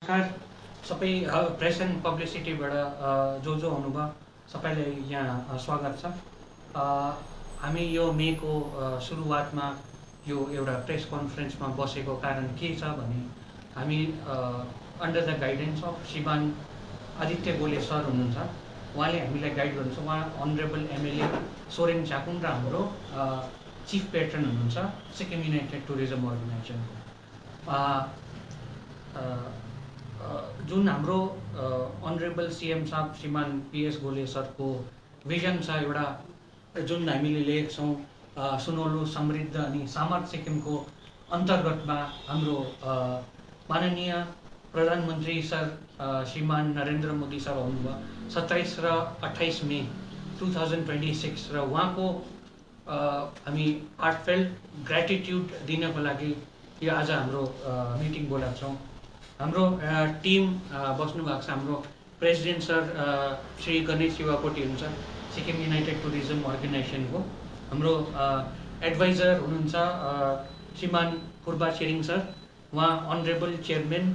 नमस्कार सबै press and पब्लिसिटीबाट जो आउनुभयो सबैलाई यहाँ स्वागत छ। हामी यो मेको सुरुवातमा यो एउटा प्रेस कन्फरेन्समा बसेको कारण के छ भने हामी अन्डर द गाइडेन्स अफ श्रीमान आदित्य गोले सर हुनुहुन्छ, उहाँले हामीलाई गाइड गर्नुहुन्छ। उहाँ अनरेबल एमएलए सोरेन च्याकुङ र हाम्रो चिफ पेट्रन हुनुहुन्छ सिक्किम युनाइटेड टुरिज्म अर्गनाइजेसनको। जुन हाम्रो अनरेबल सीएम साहब श्रीमान पीएस गोले सरको भिजन छ, एउटा जुन हामीले लिएको छौँ सुनौलो समृद्ध अनि सामर्थ सिक्किमको अन्तर्गतमा हाम्रो माननीय प्रधानमन्त्री सर श्रीमान नरेन्द्र मोदी सर आउनुभयो 27 र 28 मे 2026 र उहाँको हामी हार्टफेल्ट ग्र्याटिट्युड दिनको लागि यो आज हाम्रो मिटिङ बोलाएको छौँ। हाम्रो टिम बस्नु भएको छ। हाम्रो प्रेसिडेन्ट सर श्री गणेश शिवाकोटी हुनुहुन्छ सिक्किम युनाइटेड टुरिज्म अर्गनाइजेसनको। हाम्रो एडभाइजर हुनुहुन्छ श्रीमान फुर्बा छिरिङ सर, उहाँ honourable chairman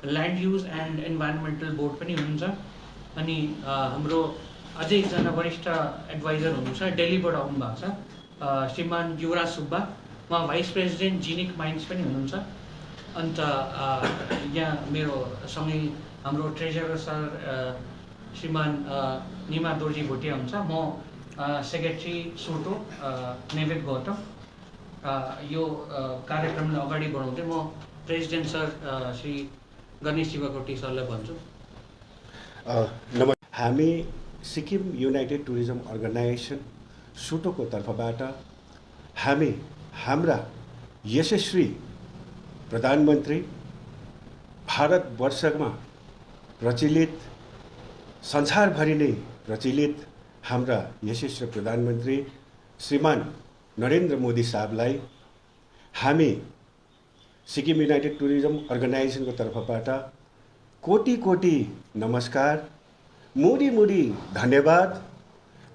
land use and environmental board पनि हुनुहुन्छ। अनि हाम्रो अझै एकजना वरिष्ठ एडभाइजर हुनुहुन्छ दिल्लीबाट आउनुभएको छ श्रीमान युवराज सुब्बा, उहाँ भाइस प्रेसिडेन्ट जिनिक माइन्स पनि हुनुहुन्छ। अन्त यहाँ मेरो सँगै हाम्रो ट्रेजरर सर श्रीमान निमा दोर्जी भोटिया हुन्छ, म सेक्रेटरी सुटो नेवेद गौतम। यो कार्यक्रमलाई अगाडि बढाउँदै म प्रेसिडेन्ट सर श्री गणेश शिवाकोटी सरलाई भन्छु। हामी सिक्किम युनाइटेड टुरिज्म अर्गनाइजेसन सुटोको तर्फबाट हामी हाम्रा यशस्वी प्रधानमन्त्री, भारतवर्षमा प्रचलित संसारभरि नै प्रचलित हाम्रा यशस्वी प्रधानमन्त्री श्रीमान नरेन्द्र मोदी साहबलाई हामी सिक्किम युनाइटेड टुरिज्म अर्गनाइजेसनको तर्फबाट कोटी कोटी नमस्कार, मुरी मुरी धन्यवाद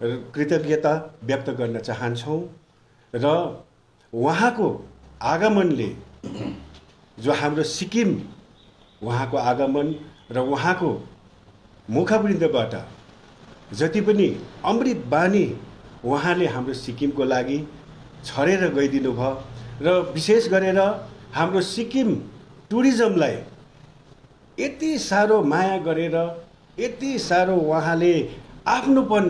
र कृतज्ञता व्यक्त गर्न चाहन्छौँ। र उहाँको आगमनले जो हाम्रो सिक्किम, उहाँको आगमन र उहाँको मुखवृन्दबाट जति पनि अमृत बानी उहाँले हाम्रो सिक्किमको लागि छरेर गइदिनु भयो र विशेष गरेर हाम्रो सिक्किम टुरिज्मलाई यति साह्रो माया गरेर, यति साह्रो उहाँले आफ्नोपन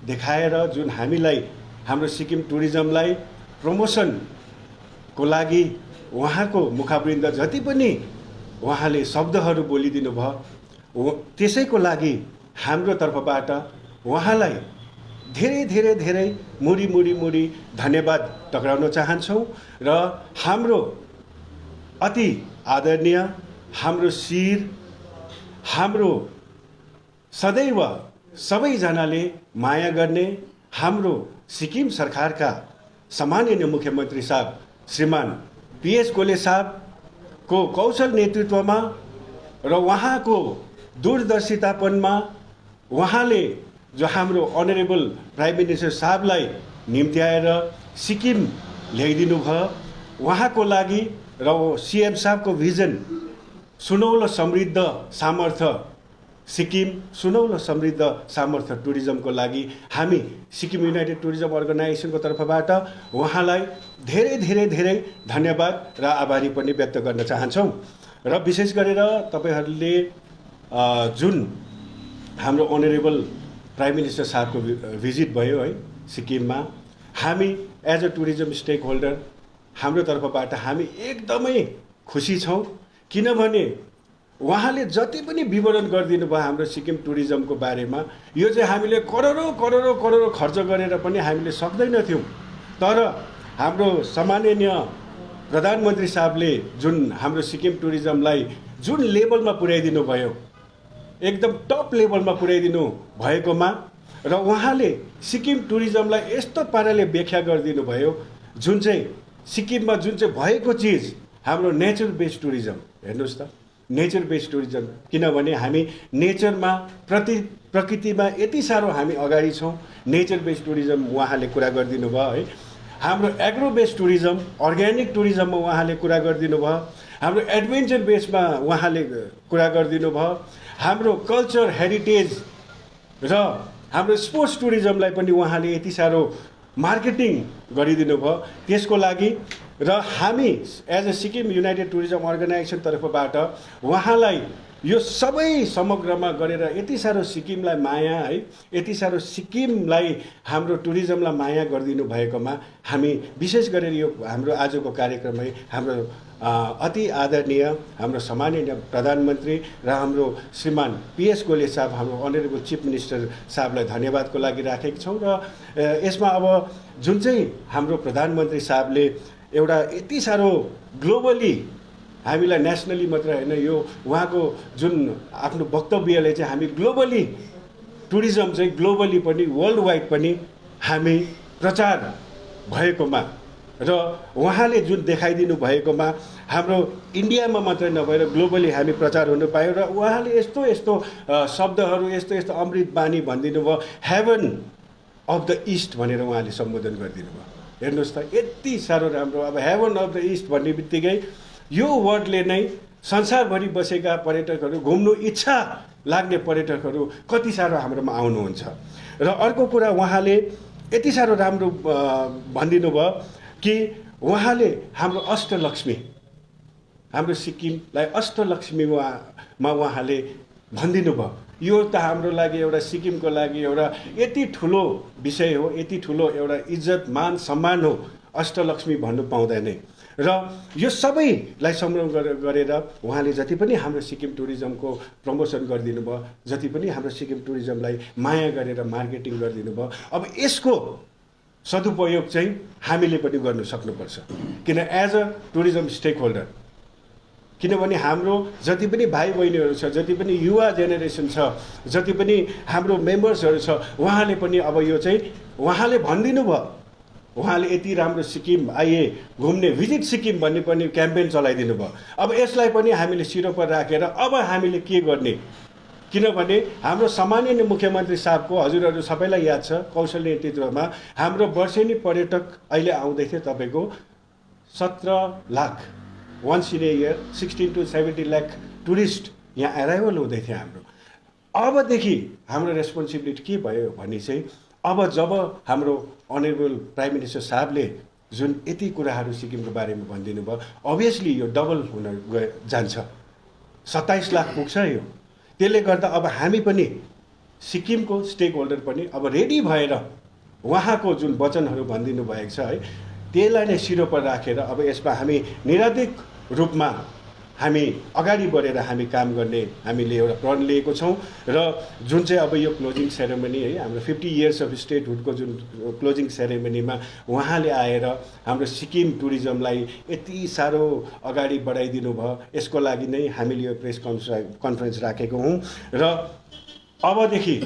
देखाएर जुन हामीलाई हाम्रो सिक्किम टुरिज्मलाई प्रमोसनको लागि उहाँको मुखावृन्द जति पनि उहाँले शब्दहरू बोलिदिनु भयो, त्यसैको लागि हाम्रो तर्फबाट उहाँलाई धेरै धेरै धेरै मुरी मुरी मुरी धन्यवाद टक्राउन चाहन्छौँ। र हाम्रो अति आदरणीय, हाम्रो शिर, हाम्रो सदैव सबैजनाले माया गर्ने हाम्रो सिक्किम सरकारका सम्माननीय मुख्यमन्त्री साहब श्रीमान पीएस गोले साहबको कौशल नेतृत्वमा र उहाँको दूरदर्शितापनमा उहाँले जो हाम्रो अनरेबल प्राइम मिनिस्टर साहबलाई निम्त्याएर सिक्किम ल्याइदिनु भयो, उहाँको लागि र सीएम साहबको भिजन सुनौलो समृद्ध सामर्थ्य सिक्किम, सुनौलो समृद्ध सामर्थ्य टुरिज्मको लागि हामी सिक्किम युनाइटेड टुरिज्म अर्गनाइजेसनको तर्फबाट उहाँलाई धेरै धेरै धेरै धन्यवाद र आभारी पनि व्यक्त गर्न चाहन्छौँ। र विशेष गरेर तपाईहरूले जुन हाम्रो अनरेबल प्राइम मिनिस्टर साहबको भिजिट भयो है सिक्किममा, हामी as a tourism stakeholder हाम्रो तर्फबाट हामी एकदमै खुसी छौँ। किनभने उहाँले जति पनि विवरण गरिदिनु भयो हाम्रो सिक्किम टुरिज्मको बारेमा, यो चाहिँ हामीले करोडौँ करोडौँ करोडौँ खर्च गरेर पनि हामीले सक्दैनथ्यौँ। तर हाम्रो सम्माननीय प्रधानमन्त्री साहबले जुन हाम्रो सिक्किम टुरिज्मलाई जुन लेभलमा पुर्याइदिनु भयो, एकदम टप लेभलमा पुर्याइदिनु भएकोमा र उहाँले सिक्किम टुरिज्मलाई यस्तो पाराले व्याख्या गरिदिनु भयो जुन चाहिँ सिक्किममा जुन चाहिँ भएको चिज हाम्रो नेचर बेस्ड टुरिज्म, हेर्नुहोस् त, नेचर बेस्ड टुरिज्म। किनभने हामी नेचरमा प्रकृतिमा यति साह्रो हामी अगाडि छौँ। नेचर बेस्ड टुरिज्म उहाँले कुरा गरिदिनु भयो है। हाम्रो एग्रो बेस्ड टुरिज्म, अर्ग्यानिक टुरिज्ममा उहाँले कुरा गरिदिनु भयो। हाम्रो एडभेन्चर बेसमा उहाँले कुरा गरिदिनु भयो, हाम्रो कल्चर हेरिटेज र हाम्रो स्पोर्ट्स टुरिज्मलाई पनि उहाँले यति साह्रो मार्केटिङ गरिदिनु भयो। त्यसको लागि र हामी as a Sikkim United Tourism Organisation तर्फबाट उहाँलाई यो सबै समग्रमा गरेर यति साह्रो सिक्किमलाई माया है, यति साह्रो सिक्किमलाई हाम्रो टुरिज्मलाई माया गरिदिनु भएकोमा हामी विशेष गरेर यो हाम्रो आजको कार्यक्रम है हाम्रो अति आदरणीय हाम्रो सम्माननीय प्रधानमन्त्री र हाम्रो श्रीमान PS गोले साहब, हाम्रो अनरेबल चिफ मिनिस्टर साहबलाई धन्यवादको लागि राखेका छौँ। र यसमा अब जुन चाहिँ हाम्रो प्रधानमन्त्री साहबले एउटा यति साह्रो ग्लोबली हामीलाई नेसनली मात्र होइन, यो उहाँको जुन आफ्नो वक्तव्यले चाहिँ हामी ग्लोबली टुरिज्म चाहिँ ग्लोबली पनि वर्ल्ड वाइड पनि हामी प्रचार भएकोमा र उहाँले जुन देखाइदिनु भएकोमा हाम्रो इन्डियामा मात्रै नभएर ग्लोबली हामी प्रचार हुन पायौँ। र उहाँले यस्तो यस्तो शब्दहरू यस्तो यस्तो अमृत बानी भनिदिनु भयो, हेभन अफ द इस्ट भनेर उहाँले सम्बोधन गरिदिनु भयो। हेर्नुहोस् त यति साह्रो राम्रो। अब हेभन अफ द इस्ट भन्ने बित्तिकै यो वर्डले नै संसारभरि बसेका पर्यटकहरू, घुम्नु इच्छा लाग्ने पर्यटकहरू कति साह्रो हाम्रोमा आउनुहुन्छ। र अर्को कुरा उहाँले यति साह्रो राम्रो भनिदिनु भयो कि उहाँले हाम्रो अष्टलक्ष्मी, हाम्रो सिक्किमलाई अष्टलक्ष्मीमा उहाँले भनिदिनु भयो। यो त हाम्रो लागि एउटा सिक्किमको लागि एउटा यति ठुलो विषय हो, यति ठुलो एउटा इज्जत मान सम्मान हो, अष्टलक्ष्मी भन्नु पाउँदैन। र यो सबैलाई संग्रह गरेर उहाँले जति पनि हाम्रो सिक्किम टुरिज्मको प्रमोसन गरिदिनु भयो, जति पनि हाम्रो सिक्किम टुरिज्मलाई माया गरेर मार्केटिङ गरिदिनु भयो, अब यसको सदुपयोग चाहिँ हामीले पनि गर्नु सक्नुपर्छ। किन as a tourism stakeholder, किनभने हाम्रो जति पनि भाइ बहिनीहरू छ, जति पनि युवा जेनेरेसन छ, जति पनि हाम्रो मेम्बर्सहरू छ, उहाँले पनि अब यो चाहिँ उहाँले भनिदिनु भयो, उहाँले यति राम्रो सिक्किम आइए घुम्ने, भिजिट सिक्किम भन्ने पनि क्याम्पेन चलाइदिनु भयो। अब यसलाई पनि हामीले सिरो पर राखेर अब हामीले के गर्ने, किनभने हाम्रो सम्माननीय मुख्यमन्त्री साहबको, हजुरहरू सबैलाई याद छ, कौशल नेतृत्वमा हाम्रो वर्षेनी पर्यटक अहिले आउँदै थियो तपाईँको 17 lakh, once in a year 16 to 17 lakh tourist यहाँ एराइभल हुँदै थियो हाम्रो। अबदेखि हाम्रो रेस्पोन्सिबिलिटी के भयो भने चाहिँ अब जब हाम्रो अनरेबल प्राइम मिनिस्टर साहबले जुन यति कुराहरू सिक्किमको बारेमा भनिदिनु भयो, अभियसली यो डबल हुन जान्छ, 27 लाख पुग्छ यो। त्यसले गर्दा अब हामी पनि सिक्किमको स्टेक होल्डर पनि अब रेडी भएर उहाँको जुन वचनहरू भनिदिनु भएको छ है, त्यसलाई नै सिरो पर राखेर अब यसमा हामी निरधिक रूपमा हामी अगाडि बढेर हामी काम गर्ने हामीले एउटा प्रण लिएको छौँ। र जुन चाहिँ अब यो क्लोजिङ सेरेमनी है, हाम्रो 50 इयर्स अफ स्टेटहुडको जुन क्लोजिङ सेरेमनीमा उहाँले आएर हाम्रो सिक्किम टुरिज्मलाई यति साह्रो अगाडि बढाइदिनु भयो, यसको लागि नै हामीले यो प्रेस कन्फरेन्स राखेको हौँ। र अबदेखि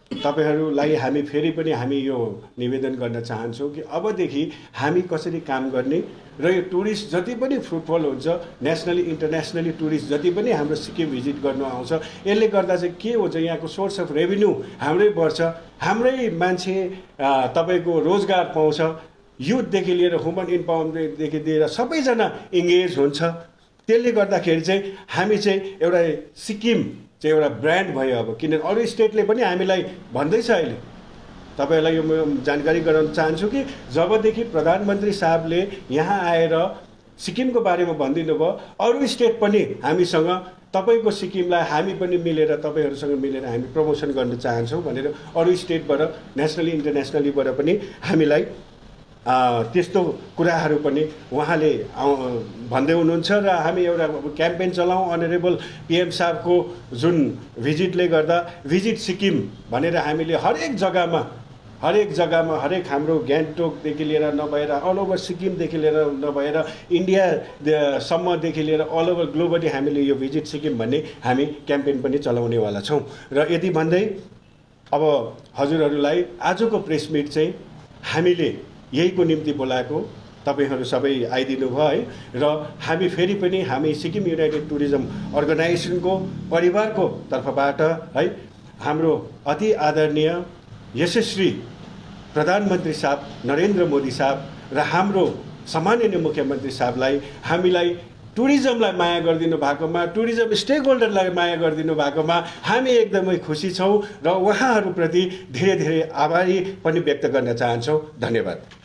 तपाईहरूलाई हामी फेरि पनि हामी यो निवेदन गर्न चाहन्छौँ कि अबदेखि हामी कसरी काम गर्ने र यो टुरिस्ट जति पनि फुटफल हुन्छ, नेसनली इन्टरनेसनली टुरिस्ट जति पनि हाम्रो सिक्किम भिजिट गर्नु आउँछ, यसले गर्दा चाहिँ के हुन्छ, यहाँको सोर्स अफ रेभिन्यू हाम्रै बढ्छ, हाम्रै मान्छे तपाईँको रोजगार पाउँछ, युथदेखि लिएर वुमन इम्पावरमेन्टदेखि लिएर सबैजना इङ्गेज हुन्छ। त्यसले गर्दाखेरि चाहिँ हामी चाहिँ एउटा सिक्किम चाहिँ एउटा ब्रान्ड भयो। अब किनभने अरू स्टेटले पनि हामीलाई भन्दैछ, अहिले तपाईँहरूलाई यो म जानकारी गराउन चाहन्छु कि जबदेखि प्रधानमन्त्री साहबले यहाँ आएर सिक्किमको बारेमा भनिदिनु भयो, अरू स्टेट पनि हामीसँग तपाईँको सिक्किमलाई हामी पनि मिलेर तपाईँहरूसँग मिलेर हामी प्रमोसन गर्न चाहन्छौँ भनेर अरू स्टेटबाट नेसनली इन्टरनेसनलीबाट पनि हामीलाई त्यस्तो कुराहरू पनि उहाँले भन्दै हुनुहुन्छ। र हामी एउटा क्याम्पेन चलाउँ अनरेबल PM साहबको जुन भिजिटले गर्दा भिजिट सिक्किम भनेर हामीले हरेक जग्गामा हरेक हाम्रो गान्तोकदेखि लिएर नभएर अल ओभर सिक्किमदेखि लिएर नभएर इन्डियासम्मदेखि लिएर अल ओभर ग्लोबली हामीले यो भिजिट सिक्किम भन्ने हामी क्याम्पेन पनि चलाउनेवाला छौँ। र यति भन्दै अब हजुरहरूलाई आजको प्रेस मिट चाहिँ हामीले यहीको निम्ति बोलाएको, तपाईँहरू सबै आइदिनु भयो है। र हामी फेरि पनि हामी सिक्किम युनाइटेड टुरिज्म अर्गनाइजेसनको परिवारको तर्फबाट है हाम्रो अति आदरणीय यशस्वी प्रधानमन्त्री साहब नरेन्द्र मोदी साहब र हाम्रो सम्माननीय मुख्यमन्त्री साहबलाई हामीलाई टुरिज्मलाई माया गरिदिनु भएकोमा, टुरिज्म स्टेक होल्डरलाई माया गरिदिनु भएकोमा हामी एकदमै खुसी छौँ र उहाँहरूप्रति धेरै धेरै आभारी पनि व्यक्त गर्न चाहन्छौँ। धन्यवाद।